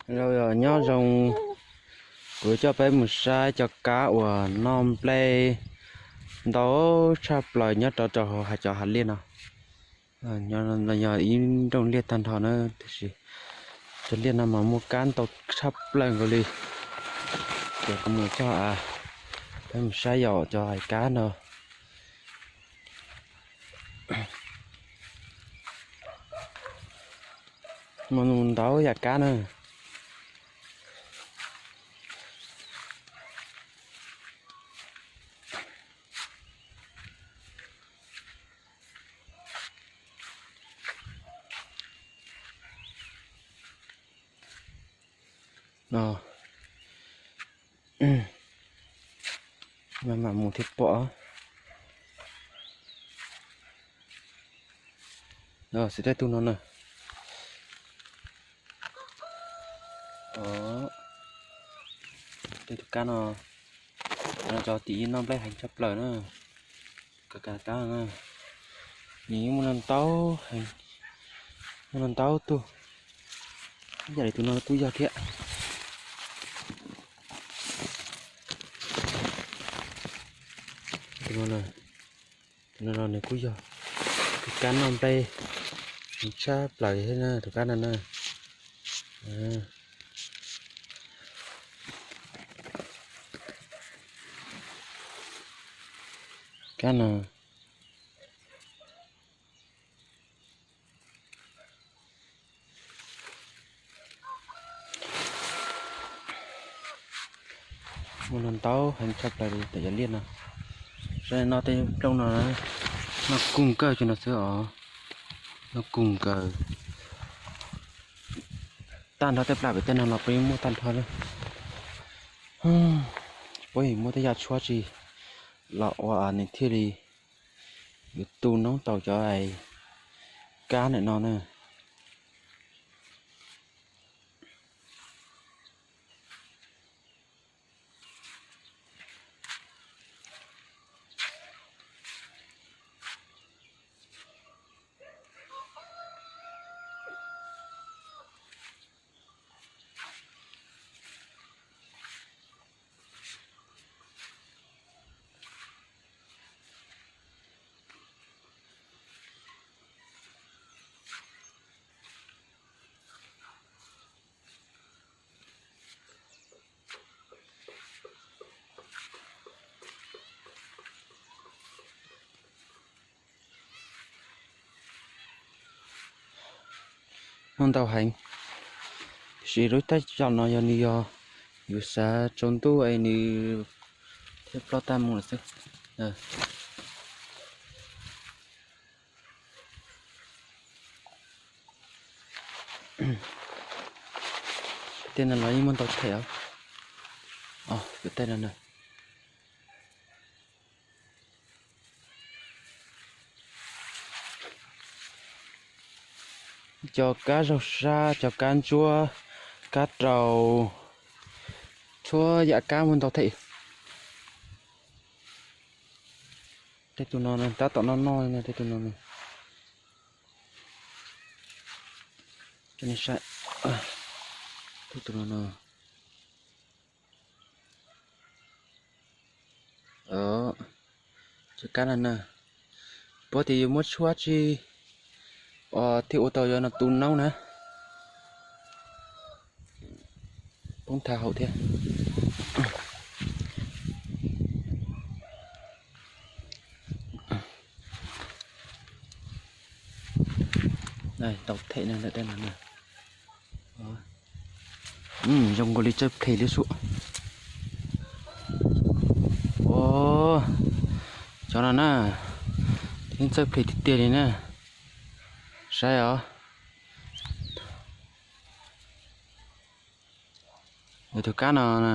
Hello, nyob zoo, kuv coj peb mus saib cov kab uas noj nplej ntau tshaj plaws nyob rau rau hauv cov hav liaj no. Yog ib nroog liaj tag nrho na, tiam sis cov liaj no mas muaj kab ntau tshaj plaws nkaus li. Ces kuv mus coj peb mus saib yom cov hais kab no. Muaj ntau yam kab na. No, maj mam mus thiaj pom. Xws tej tug no na. Tej tug kab no, cov tim ib noj nplej heev tshaj plaws na. Kab, kab na, nws muaj ntau, muaj ntau tug. Ib yam li tus no kuj yog thiab. Tus no, tus no nws kuj yog tus kab noj nplej heev tshaj plaws thiab na, tus kab no na. Kab no muaj ntau heev tshaj plaws li tom yog liaj no. Saib noj tej nplooj no, noj kawg kawg no xwb os. Noj kawg kawg. Tag nrho tej plam pem tej no los puas muaj tag nrho na. Puas muaj tej yam tshuab tsi los ua nws thiaj li yuav tu noob tau cov kab ntawm no na. Muaj ntau heev, tiam sis lub caij no yog nws yog yus xav tsaus ntuj es nws thiaj ploj tag mus lawm xwb. Tej no los yeej muaj ntau them os. Tej no na. Cov kab zaug sab, cov kab ntsuab, kab rau, txhua yam kab muaj ntau them. Tej tus no tab tom noj noj, tej tus no, tej tus no no. Cov kab no na, puab tias yuav muab tshuab tsi os thiaj ua tau yuav no tu noob na. Poob tha hauv thiab. Tau them no ntawm tej no na. Zoo nkaus li txawj phem li sub. Cov no na, yeej txawj phem tiag tiag li na. Saib os. Tus kab no na.